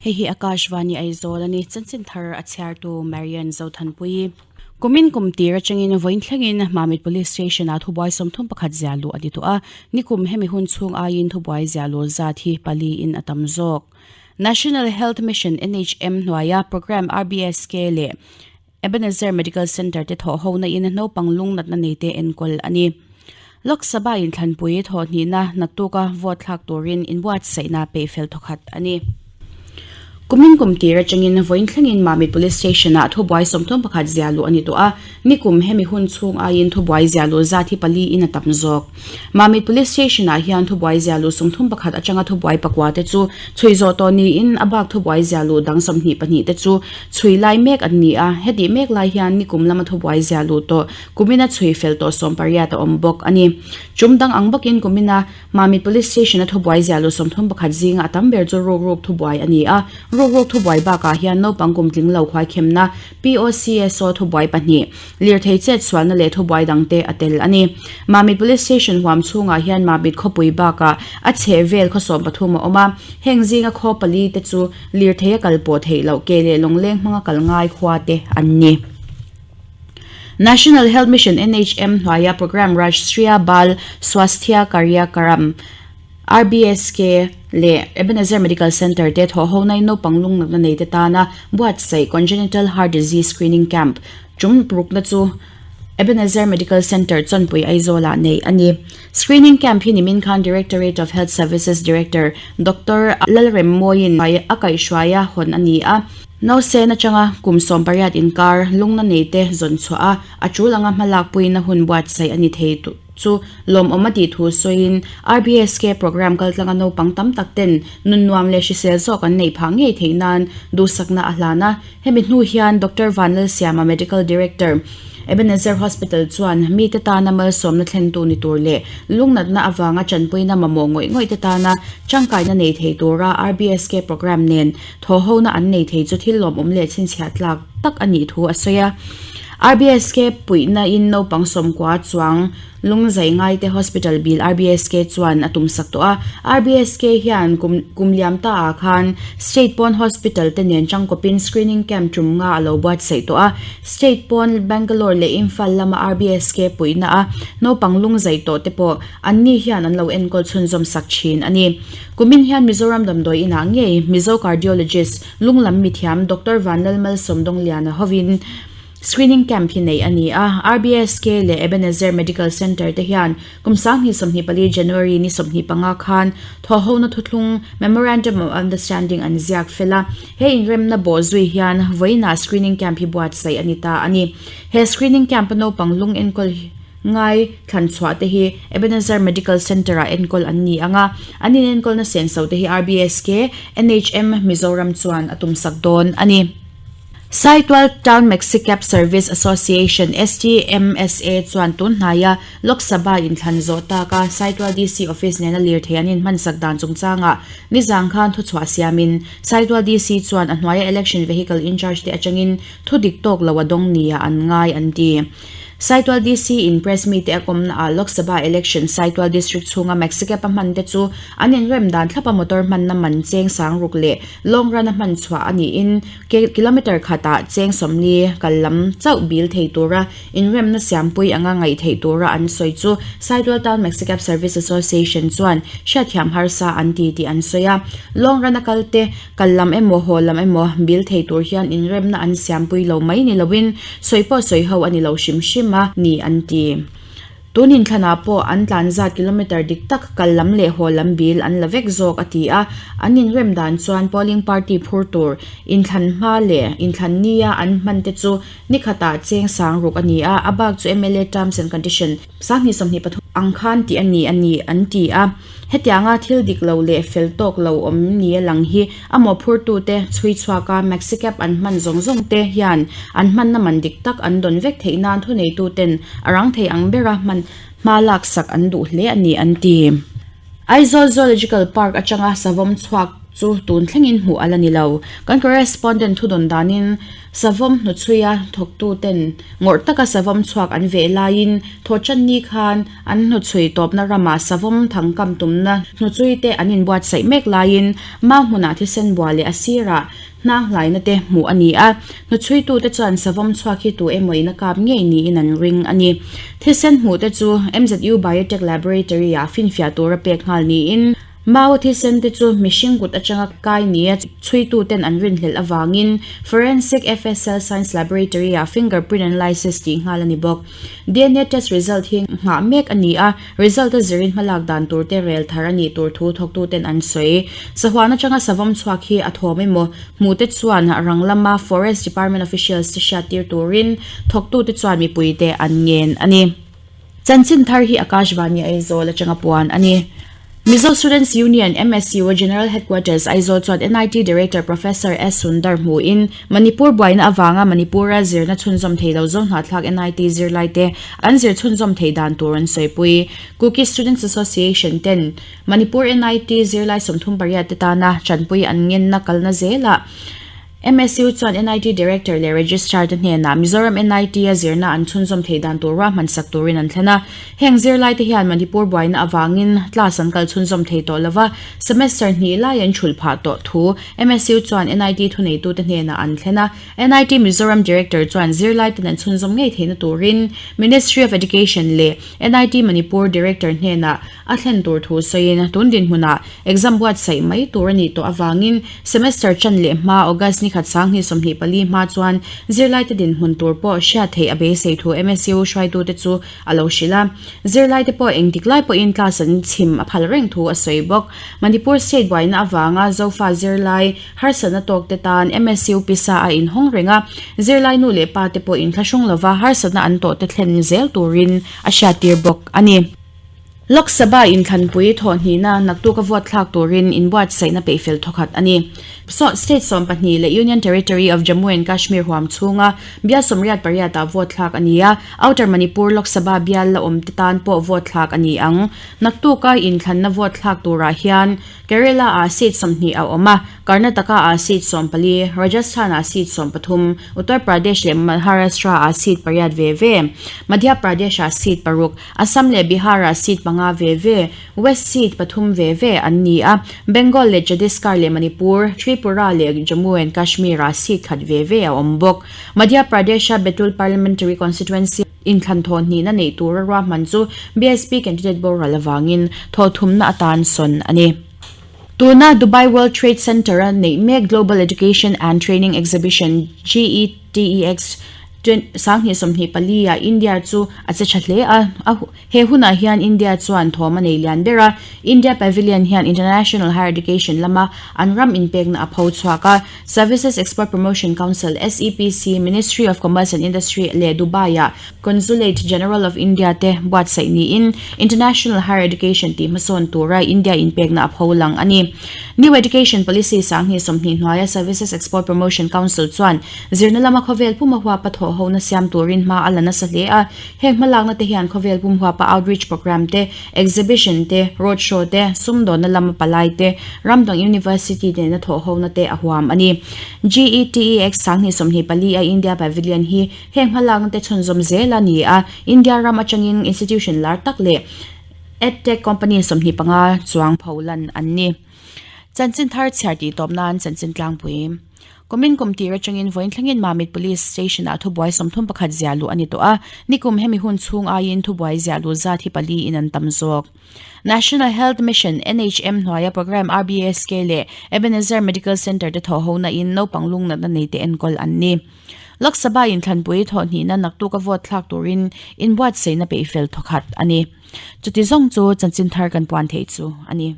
Hei hi Akashvani Aizawl a ni. Chanchin thar a chhiartu Marian Zothanpuii. Kumin kum tir atangin vawiin thlengin Mamit Police Station ah thubuai 31 ziah luh a ni tawh a, nikum hemi hun chhung aiin thubuai ziah luh zat hi pali in a tam zawk. National Health Mission, NHM, hnuaia Programme RBSK leh Ebenezer Medical Centre te thawh hona in naupang lung natna nei te enkawl a ni. Lok Sabha in thlanpui thawh hnihna naktuka vote thlak turin inbuatsaihna peih fel thawkhat a ni. Kumin kum tir atangin vawiin thlengin Mamit Police Station ah thubuai 31 zia luh a ni tawh a, nikum hemi hun chhung aiin thubuai zia luh zat hi pali in a tam zawk. Mamit Police Station ah hian thubuai zia luh 31 atanga thubuai pakua te chu chhui zawh tawh niin a bak thubuai zia luh dang 22 te chu Chhui lai mek an ni a, hetih mek lai hian nikum lama thubuai zia luh tawh kumina chhui fel tawh 80 a awm bawk a ni. Chum dang ang bawkin kumina Mamit Police Station-a thubuai zia luh 31 zinga a tam ber chu rukruk thubuai a ni a, rukruk thubuai bakah hian naupang kum tling lo khuaikhemna, POCSO, thubuai pahnih, lirthei chet sualna leh thubuai dangte a tel a ni. Mamit Police Station huam chhungah hian Mamit khawpui bakah a chheh vel khaw 13 a awm a, heng zinga khaw pali te chu Lirthei a kal pawh theih loh ke leh lawngleng hmanga kal ngai khua te an ni. National Health Mission, NHM, hnuaia programme Rashtriya Bal Swasthya Karyakaram, RBSK, leh Ebenezer Medical Centre te thawhhona in naupang lungnatna nei te tana buatsaih Congenital Heart Disease Screening Camp tum rukna chu Ebenezer Medical Centre Chawnpui Aizawlah neih a ni. Screening Camp hi nimin khan Directorate of Health Services Director Doctor Lalremmawiin a kaihhruai a hawn a ni a. Nausen atanga kum 18 inkar lungna neite zawn chhuah a, a tul anga hmalakpuina hun buatsaih a ni thei chu lawmawm a tih thu sawiin RBSK programme kaltlanga naupang tam tak ten nun nuam leh hrisel zawk an neih phah ngei theih nan duhsakna a hlan a. Hemi hnu hian Doctor Vanlalsiama Medical Director, Ebenezer Hospital chuan mite tana malsawmna thlentu ni tur leh lungnatna avanga tanpuina mamawh ngawih ngawih te tana tangkaina nei thei tura RBSK programme nen thawhhona an nei thei chu thil lawmawm leh chhinchhiah tlak tak a nih thu a sawi a. RBSK puihna in naupang sawmkua chuang Lungzai ngaite Hospital bil RBSK chuan a tumsak tawh a, RBSK hian kum kum liam ta ah khan State pawn Hospital te nen tangkawpin screening camp tum nga a lo buatsaih tawh a, State pawn Bangalore leh Imphal lama RBSK puihna a naupang lungzai tawh te pawh anni hian an lo enkawl chhunzawm sak thin a ni. Kumin hian Mizoram damdawi inah ngei Mizo Cardiologist lunglam mithiam Doctor Vanlalmalsawmdawngliana hovin Screening Camp hi neih a ni a, RBSK leh Ebenezer Medical Centre te hian kum 2024 January ni 25 khan thawhhona thuthlung Memorandum of Understanding an ziak fel a, he inremna bawh zui hian vawiinah Screening Camp hi buatsaih a ni ta a ni. He Screening Camp-a naupang lung enkawl ngai thlan chhuah te hi Ebenezer Medical Centre-ah enkawl an ni ang a, an inenkawlna senso te hi RBSK, NHM, Mizoram chuan a tumsak dawn a ni. Saitual Town Maxicab Service Association, STMSA, chuan tun hnaia Lok Sabha inthlan zawh taka Saitual DC Office nena lirthei an inhmansak dan chungchangah nizang khan thuchhuah siamin Saitual DC chuan a hnuaia election vehicle in-charge te atangin thu dik tawk lo a dawng nia an ngai an ti. Saitual DC in press mite a kawmna ah Lok Sabha election Saitual District chhunga Maxicab a hman te chu an inrem dan thlapa motor hmanna man cheng sang ruk leh long run a hman chhuah a niin kilometre khatah cheng 40 kal lam chauh bil thei tura inremna siampui anga ngaih theih tura an sawi chu Saitual Town Maxicab Service Association chuan hriatthiam harsa an ti tih an sawi a. Long run a kal te Kal lam emaw haw lam emaw bil thei tur hian inremna an siampui lo mai ni loin sawi pawh sawi ho a ni lo hrim hrim a ni an ti. Tun inthlanah pawh an tlan zat kilometre dik tak kal lam leh haw lam bil an la vek zawk a ti a, an inrem dan chuan polling party phur tur inthlan hma leh inthlan nia an hman te chu ni khatah cheng sang ruk a ni a, a bak chu mla terms and condition 2023 ang khan tih a ni a ni an ti a. Hetianga thil dik lo leh fel tawk lo awm nia lang hi a mawhphurtute chhui chhuaka Maxicab an hman zawng zawng te hian an hmanna man dik tak an dawn vek theih nan thuneituten a rang thei ang bera hman hma laksak an duh hle a ni an ti. Aizawl Zoological Park atanga savawm chhuak. chu tun thlengin hmuh a la ni lo. Kan correspondent thudawn danin savawm hnuchhuia thawktuten ngawrh taka savawm chhuak an veh laiin thawhtanni khan an hnuchhui tawpna ramah savawm thangkam tumna hnuchhuite an inbuatsaih mek laiin mau hmunah thisen bua leh a sirah hnanghlaina te hmuh a ni a. Hnuchhuitute chuan savawm chhuak hi tu emaw in a kap ngei niin an ring a ni. Thisen hmuhte chu MZU Biotech Laboratory-ah finfiah tura pek nghal niin, Mau thisen te chu mihring kut atanga kai nia chhuituten an rinhlelh avangin Forensic FSL Science Laboratory-ah fingerprint analysis tih nghal a ni bawk. Dna test result hi nghah mek a ni a, result a zirin hmalak dan tur te rel thar a nih tur thu thawktuten an sawi. Sahuan atanga savawm chhuak hi a thawm emaw hmuhte chuan rang lama Forest Department officials te hriattir turin thawktute chuan mipuite an ngen a ni. Chanchin thar hi Akashvani Aizawl atanga puan a ni. Mizo Students Union, MSU, General Headquarters, Aizawl chuan NIT Director Professor S. Sundar hmuhin Manipur buaina avanga Manipur-a zirna chhunzawm thei lo zo hnahthlak NIT zirlaite an zir chhunzawm theih dan tur an sawipui. Kuki Students Association ten Manipur NIT zirlai 38 te tana tanpui an ngenna kalna zelah MSU chuan NIT Director leh Registrar te hnenah Mizoram NIT-a zirna an chhunzawm theih dan tur ruahman sak turin an thlen a. Heng zirlaite hian Manipur buaina avangin class an kal chhunzawm thei tawh lova, semester hnih lai an thulh phah tawh thu MSU chuan NIT thuneitute hnenah an thlen a. NIT Mizoram Director chuan zirlaiten an chhunzawm ngei theihna turin Ministry of Education leh NIT Manipur Director hnenah a thlen tur thu sawiin tun dinhmunah exam buatsaih mai tur a nih tawh avangin semester chan leh hma August ni khat 2024 hma chuan zirlaite dinhmun tur pawh hriat theih a beisei thu MSU hruaitute chu a lo hrilh a. Zirlaite pawh engtik lai pawhin class an chhim a phal reng thu a sawi bawk. Manipur state buaina avanga Zofa zirlai harsatna tawkte tan MSU pisa a inhawng reng a, zirlai nu leh pa te pawh inthlahrung lova harsatna an tawhte thlen zel turin a hriattir bawk a ni. Lok Sabha inthlanpui thawhhnihna naktuk a vote thlak turin inbuatsaihna peihfel thawkhat a ni. State 12 leh Union Territory of Jammu and Kashmir huam chhunga bial 88 ah vote thlak a ni a, Outer Manipur Lok Sabha bial la awm te tan pawh vote thlak a ni ang. Naktuka inthlanna vote thlak turah hian Kerala ah seat 20 a awm a, Karnataka ah seat 14, Rajasthan ah seat 13, Uttar Pradesh leh Maharashtra ah seat pariat ve ve, Madhya Pradesh ah seat paruk, Assam leh Bihar ah seat panga ve ve, West seat pathum ve ve an ni a, Bengal leh Chhattisgarh leh Manipur, Tripura leh Jammu and Kashmir ah seat khat ve ve a awm bawk. Madhya Pradesh a Betul Parliamentary Constituency inthlan thawh hnihna neih tura ruahman chu BSP candidate boral avangin thawhthumna atan sawn a ni. Tuna Dubai World Trade Centre-a neih mek Global Education and Training Exhibition, GETEX, 2024 ah India chu a che tha hle a. He hunah hian India chuan thawm a nei lian ber a. India Pavilion hian International Higher Education lama an ram inpekna a pho chhuak a. Services Export Promotion Council, SEPC, Ministry of Commerce and Industry leh Dubai-ah Consulate General of India te buatsaih niin International Higher Education tih hmasawn tura India inpekna a pho lang a ni. New Education Policy 2020 hnuaia Services Export Promotion Council chuan zirna lama khawvel puma huapa thawhhona siam turin hma a la nasa hle a. Heng hmalakna te hian khawvel pum huapa outreach programme te, exhibition te, road show te, sumdawnna lama palai te, ramdang university nena thawhhona te a huam a ni. GETEX 2024 a India Pavilion hi Heng hmalakna te chhunzawm zel a ni a, India ram atangin institution lar tak leh edtech company 25 chuang pho lan an ni. Chanchin thar chhiar tih tawp nan chanchin tlangpui. Kumin kum tir atangin vawiin thlengin Mamit Police Station ah thubuai 31 ziah luh a ni tawh a, nikum hemi hun chhung aiin thubuai ziah luh zat hi pali in an tam zawk. National Health Mission, NHM, hnuaia programme RBSK leh Ebenezer Medical Centre te thawhhona in naupang lungnatna nei te enkawl an ni. Lok Sabha inthlanpui thawhhnihna naktuk a vote thlak turin inbuatsaihna peihfel thawkhat a ni. Chuti zawng chu chanchin thar kan puan theih chu a ni.